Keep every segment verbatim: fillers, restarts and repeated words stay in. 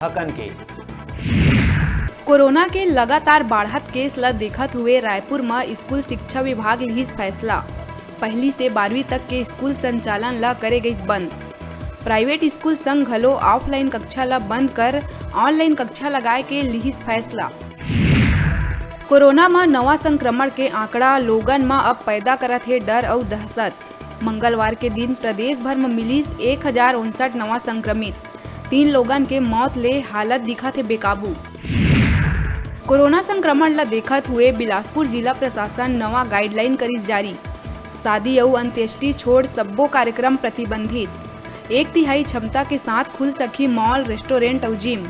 हकन के। कोरोना के लगातार बाढ़त केस ल देखत हुए रायपुर म स्कूल शिक्षा विभाग लिहिस फैसला। पहली से बारहवीं तक के स्कूल संचालन ल करे गइस बंद। प्राइवेट स्कूल संग घलो ऑफलाइन कक्षा ल बंद कर ऑनलाइन कक्षा लगाए के लिहिस फैसला। कोरोना म नवा संक्रमण के आंकड़ा लोगन म अब पैदा करत हे डर अउ दहशत। मंगलवार के दिन प्रदेश भर म मिलिस एक हजार उनसठ नवा संक्रमित। तीन लोगन के मौत ले हालत दिखत हे बेकाबू। कोरोना संक्रमण ल देखत हुए बिलासपुर जिला प्रशासन नवा गाइडलाइन करिस जारी। शादी अउ अंत्येष्टि छोड़ सब्बो कार्यक्रम प्रतिबंधित। एक तिहाई क्षमता के साथ खुल सकही मॉल, रेस्टोरेंट अउ जिम।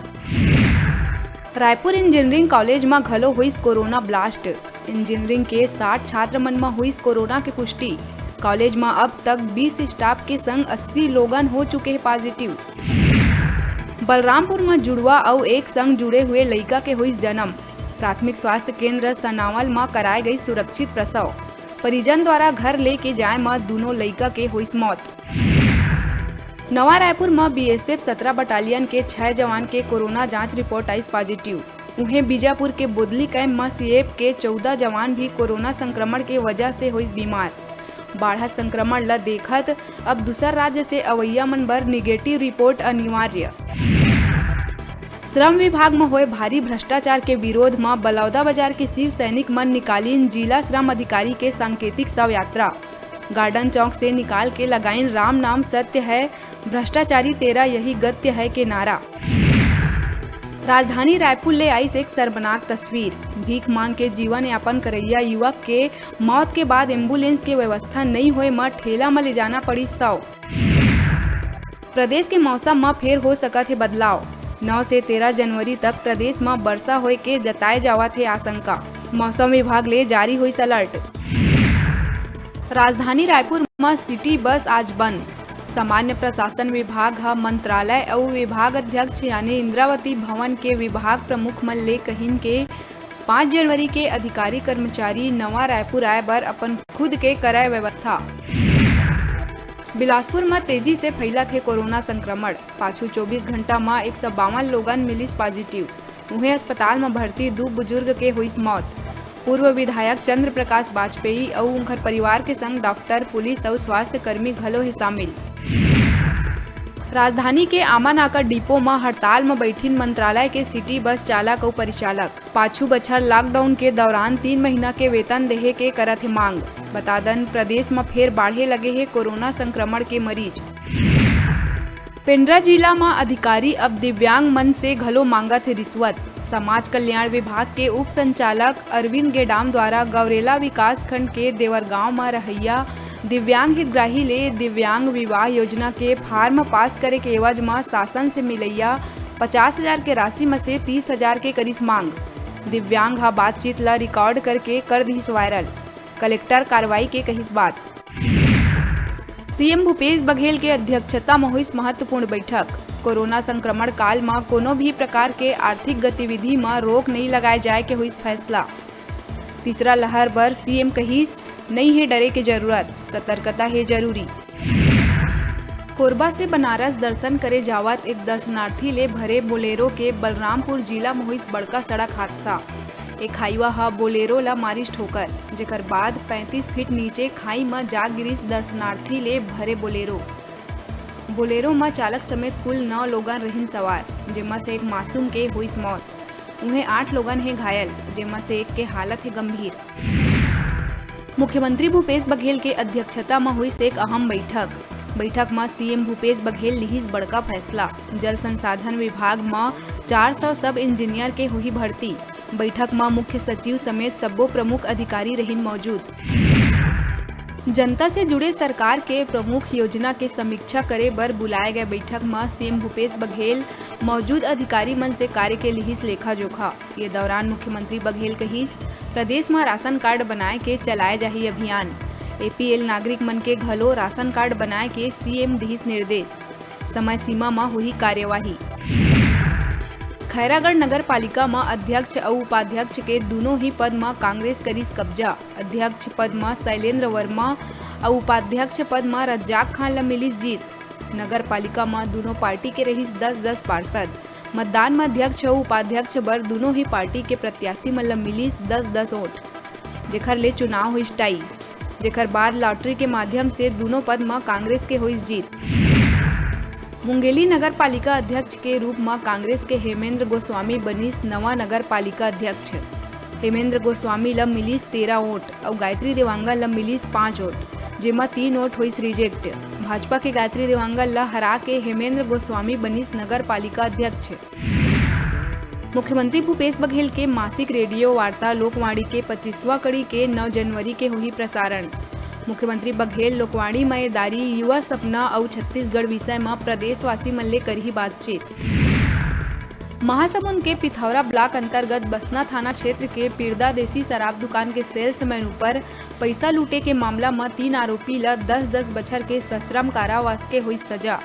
रायपुर इंजीनियरिंग कॉलेज म घलो होइस कोरोना ब्लास्ट। इंजीनियरिंग के साठ छात्र मन म होइस कोरोना के पुष्टि। कॉलेज म अब तक बीस स्टाफ के संग अस्सी लोगन हो चुके हे पॉजिटिव। बलरामपुर म जुड़वा अउ एक संग जुड़े हुए लइका के होइस जन्म। प्राथमिक स्वास्थ्य केंद्र सनावल म कराए गई सुरक्षित प्रसव। परिजन द्वारा घर लेके जाए म दूनों लइका के होइस मौत। नवा रायपुर म बीएसएफ सतरा बटालियन के छह जवान के कोरोना जांच रिपोर्ट आइस पॉजिटिव। उहें, बीजापुर के बोदली कैंप म सीएएफ के चौदह जवान भी कोरोना संक्रमण के वजह से होइस बीमार। बाढ़त संक्रमण ल देखत अब दूसर राज्य से अवइया मन बर निगेटिव रिपोर्ट अनिवार्य। श्रम विभाग म होए भारी भ्रष्टाचार के विरोध म बलौदा बाजार के शिव सैनिक मन निकालिन जिला श्रम अधिकारी के सांकेतिक शव यात्रा। गार्डन चौक से निकाल के लगाइन राम नाम सत्य है, भ्रष्टाचारी तेरा यही गत्य है के नारा। राजधानी रायपुर ले आइस एक शर्मनाक तस्वीर। भीख मांग के जीवन यापन करइया युवक के मौत के बाद एम्बुलेंस के व्यवस्था नइ होए म ठेला म ले जाना पड़िस शव। प्रदेश के मौसम म फेर हो सकत हे बदलाव। नौ से तेरह जनवरी तक प्रदेश म बरसा होए के जताए जावत हे आशंका। मौसम विभाग ले जारी होइस अलर्ट। राजधानी रायपुर म सिटी बस आज बंद। सामान्य प्रशासन विभाग ह मंत्रालय अउ विभाग अध्यक्ष यानी इंद्रावती भवन के विभाग प्रमुख मन ले कहिन के पाँच जनवरी के अधिकारी कर्मचारी नवा रायपुर आए बर अपन खुद के करय व्यवस्था। बिलासपुर म तेजी से फैलत हे कोरोना संक्रमण। पाछू चौबीस घंटा म एक सौ बावन लोगन मिलिस पॉजिटिव। उहें, अस्पताल म भर्ती दू बुजुर्ग के होइस मौत। पूर्व विधायक चंद्र प्रकाश वाजपेयी अउ उंखर परिवार के संग डॉक्टर, पुलिस अउ स्वास्थ्य कर्मी घलो हे शामिल। राजधानी के आमानाका डिपो म हड़ताल म बैठिन मंत्रालय के सिटी बस चालक अउ परिचालक। पाछू बछर लॉकडाउन के दौरान तीन महीना के वेतन देहे के करत हे मांग। बता दन, प्रदेश म फेर बाढ़े लगे हे कोरोना संक्रमण के मरीज। पेंड्रा जिला म अधिकारी अब दिव्यांग मन से घलो मांगत हे रिश्वत। समाज कल्याण विभाग के उप संचालक अरविंद गेडाम द्वारा गौरेला विकास खंड के देवरगांव म रहइया दिव्यांग हितग्राही ले दिव्यांग विवाह योजना के फार्म पास करे के एवज म शासन से मिलइया पचास हजार के राशि म से तीस हजार के करिस मांग। दिव्यांग ह बातचीत ल रिकॉर्ड करके कर दिस वायरल। कलेक्टर कार्रवाई के कहिस बात। सीएम भूपेश बघेल के अध्यक्षता म होइस महत्वपूर्ण बैठक। कोरोना संक्रमण काल म कोनो भी प्रकार के आर्थिक गतिविधि म रोक नइ लगाए जाए के होइस फैसला। तीसरा लहर बर सीएम कहिस, नइ हे डरे के जरूरत, सतर्कता हे जरूरी। कोरबा से बनारस दर्शन करे जावत एक दर्शनार्थी ले भरे बोलेरो के बलरामपुर जिला म होइस बड़का सड़क हादसा। एक हाईवा ह बोलेरो ल मारिस ठोकर, जेकर बाद पैंतीस फीट नीचे खाई म जा गिरिस दर्शनार्थी ले भरे बोलेरो। बोलेरो म चालक समेत कुल नौ लोगन रहिन सवार, जेमा से एक मासूम के होइस मौत। उहें, आठ लोगन हे घायल, जेमा से एक के हालत हे गंभीर। मुख्यमंत्री भूपेश बघेल के अध्यक्षता म होइस एक अहम बैठक। बैठक म सीएम भूपेश बघेल लिहिस बड़का फैसला। जल संसाधन विभाग म चार सौ सब इंजीनियर के होही भर्ती। बैठक म मुख्य सचिव समेत सब्बो प्रमुख अधिकारी रहिन मौजूद। जनता से जुड़े सरकार के प्रमुख योजना के समीक्षा करे बर बुलाए गए बैठक म सीएम भूपेश बघेल मौजूद अधिकारी मन से कार्य के लिहिस लेखा जोखा। ये दौरान मुख्यमंत्री बघेल कहिस, प्रदेश म राशन कार्ड बनाए के चलाए जाही अभियान। एपीएल नागरिक मन के घलो राशन कार्ड बनाए के सीएम दिहिस निर्देश। समय सीमा म होही कार्यवाही। खैरागढ़ नगर पालिका म अध्यक्ष अउ उपाध्यक्ष के दूनों ही पद म कांग्रेस करिस कब्जा। अध्यक्ष पद म शैलेंद्र वर्मा अउ उपाध्यक्ष पद म रज्जाक खान ल मिलिस जीत। नगर पालिका म दूनों पार्टी के रहिस दस दस पार्षद। मतदान म अध्यक्ष अउ उपाध्यक्ष बर दूनों ही पार्टी के प्रत्याशी मन ल मिलिस दस दस वोट, जेखर ले चुनाव होइस टाई, जेखर बाद लॉटरी के माध्यम से दूनों पद म कांग्रेस के होइस जीत। मुंगेली नगर पालिका अध्यक्ष के रूप म कांग्रेस के हेमेंद्र गोस्वामी बनिस नवा नगर पालिका अध्यक्ष। हेमेंद्र गोस्वामी ल मिलिस तेरह वोट अउ गायत्री देवांगन ल मिलिस पाँच वोट, जेमा तीन वोट होइस रिजेक्ट। भाजपा के गायत्री देवांगन ल हरा के हेमेंद्र गोस्वामी बनिस नगर पालिका अध्यक्ष। मुख्यमंत्री भूपेश बघेल के मासिक रेडियो वार्ता लोकवाणी के पच्चीसवां कड़ी के नौ जनवरी के होही प्रसारण। मुख्यमंत्री बघेल लोकवाणी म ए दारी युवा सपना अउ छत्तीसगढ़ विषय म प्रदेशवासी मन ले करही बातचीत। महासमुंद के पिथौरा ब्लॉक अंतर्गत बसना थाना क्षेत्र के पिरदा देसी शराब दुकान के सेल्समैन ऊपर पइसा लूटे के मामला म तीन आरोपी ल दस दस बछर के सश्रम कारावास के होइस सजा।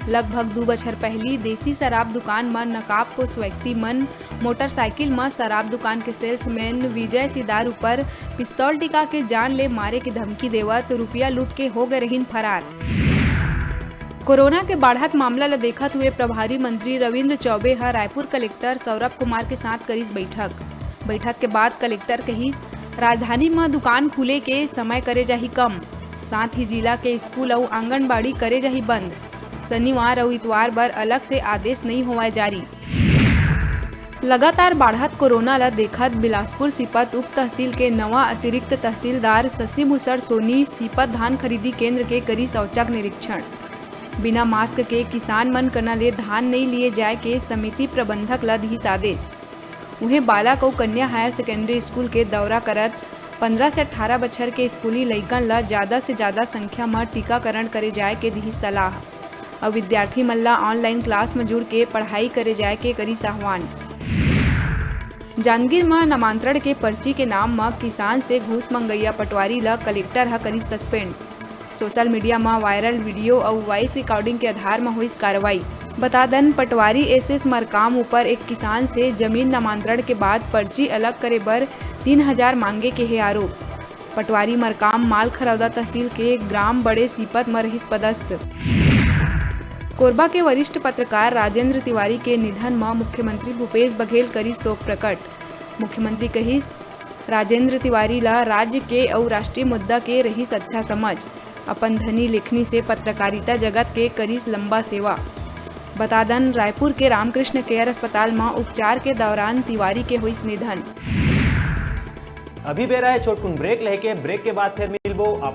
लगभग दू बछर पहिली देसी शराब दुकान म नकाबपोश व्यक्ति मन मोटरसाइकिल म शराब दुकान के सेल्समैन विजय सिदार ऊपर पिस्तौल टिका के जान ले मारे के धमकी देवत रुपया लूट के हो गए रहिन फरार। कोरोना के बाढ़त मामला ल देखत हुए प्रभारी मंत्री रविंद्र चौबे ह रायपुर कलेक्टर सौरभ कुमार के साथ करिस बैठक। बैठक के बाद कलेक्टर कहिस, राजधानी म दुकान खुले के समय करे जाही कम, साथ ही जिला के स्कूल अउ आंगनबाड़ी करे जाही बंद। शनिवार अउ इतवार बर अलग से आदेश नइ होवय जारी। लगातार बाढ़त कोरोना ल देखत बिलासपुर सीपत उप तहसील के नवा अतिरिक्त तहसीलदार शशि भूषण सोनी सीपत धान खरीदी केंद्र के करिस औचक निरीक्षण। बिना मास्क के किसान मन कना ले धान नइ लिए जाय के समिति प्रबंधक ल दिस आदेश। उहें, बालक अउ कन्या हायर सेकेंडरी स्कूल के दौरा करत पंद्रह से अठारह बछर के स्कूली लइकन ल जादा से जादा संख्या म टीकाकरण करे जाय के दिस सलाह। अउ विद्यार्थी मन ल ऑनलाइन क्लास म जुड़ के पढ़ाई करे जाय के करिस आह्वान। जांजगीर म नामांतरण के पर्ची के नाम म किसान से घूस मंगइया पटवारी ल कलेक्टर ह करिस सस्पेंड। सोशल मीडिया म वायरल वीडियो अउ वॉइस रिकॉर्डिंग के आधार म होइस कार्रवाई। बता दन, पटवारी एसएस मरकाम ऊपर एक किसान से जमीन नामांतरण के बाद पर्ची अलग करे बर तीन हजार मांगे के हे आरोप। पटवारी मरकाम मालखरौदा तहसील के ग्राम बड़े सीपत म रहिस पदस्थ। कोरबा के वरिष्ठ पत्रकार राजेंद्र तिवारी के निधन म मुख्यमंत्री भूपेश बघेल करिस शोक प्रकट। मुख्यमंत्री कहिस, राजेंद्र तिवारी ला राज्य के अउ राष्ट्रीय मुद्दा के रहिस अच्छा समझ। अपन धनी लेखनी से पत्रकारिता जगत के करिस लंबा सेवा। बता दन, रायपुर के रामकृष्ण केयर अस्पताल म उपचार के दौरान तिवारी के होइस निधन। अभी बेरा हे छोटकुन ब्रेक लेके, ब्रेक के बाद फिर मिलबो आप